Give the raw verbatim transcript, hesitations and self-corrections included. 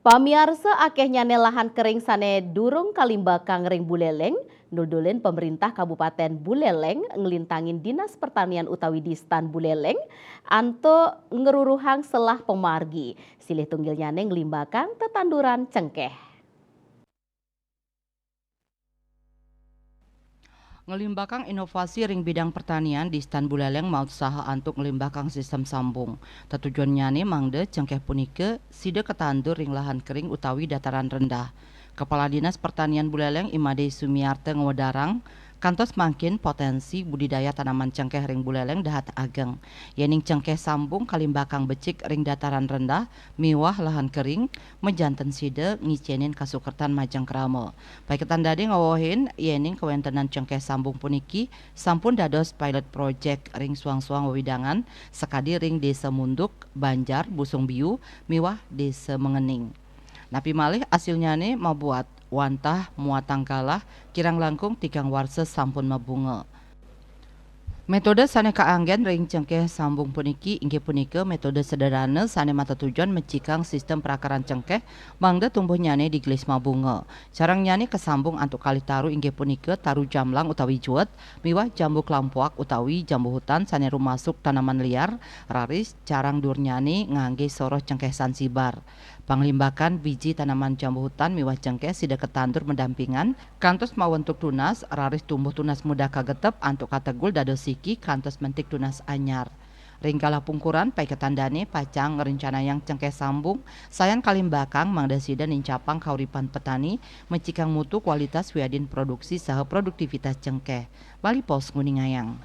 Pamiarsa, akéhnyane lahan kering sane durung kalimbakang ring Buleleng, nuldulin pemerintah Kabupaten Buleleng nglintangin Dinas Pertanian utawi Distan Buleleng antuk ngruruhang selah pamargi, silih tunggilnyane nglimbakang tetanduran cengkeh. Nglimbakang inovasi ring bidang pertanian, Distan Buleleng mautsaha antuk nglimbakang sistem sambung. Tetujonnyane mangda cengkeh punika sida katandur ring lahan kering utawi dataran rendah. Kepala Dinas Pertanian Buleleng, I Made Sumiarta, ngwedarang, kantos mangkin potensi budidaya tanaman cengkeh ring Buleleng dahat ageng. Yening cengkeh sambung kalimbakang becik ring dataran rendah miwah lahan kering, majanten sida ngicenin kasukertan majeng krama. Paiketan dadi ngawehin yening kawentenan cengkeh sambung puniki sampun dados pilot project ring suang-suang wewidangan, sakadi ring Desa Munduk, Banjar, Busung Biu, miwah Desa Mengening. Napi malih asilnyane mabuat wantah muatang galah, kirang langkung tigang warsa sampun mabunga. Metode sane kaanggen ring cengkeh sambung puniki inggih punika metode sederhana sane matetujon mecikang sistem prakaran cengkeh mangda tumbuhnyane digelis mabunga. Carangnyane kasambung antuk kalih taru inggih punika taru jamblang utawi juet miwah jambu klampuak utawi jambu hutan sane rumasuk tanaman liar, raris carang durnyane ngangge soroh cengkeh sansibar. Panglimbakan biji tanaman jambu hutan miwah cengkeh sida katandur madampingan, kantos mawentuk tunas, raris tumbuh tunas muda kagetep antuk kategul dados siki kantos mentik tunas anyar. Ring galah pungkuran, paiketan dane pacang ngrencanayang cengkeh sambung, sayan kalimbakang mangda sida nincapang kauripan petani, mecikang mutu, kualitas, wiadin produksi saha produktivitas cengkeh. Bali Post nguningayang.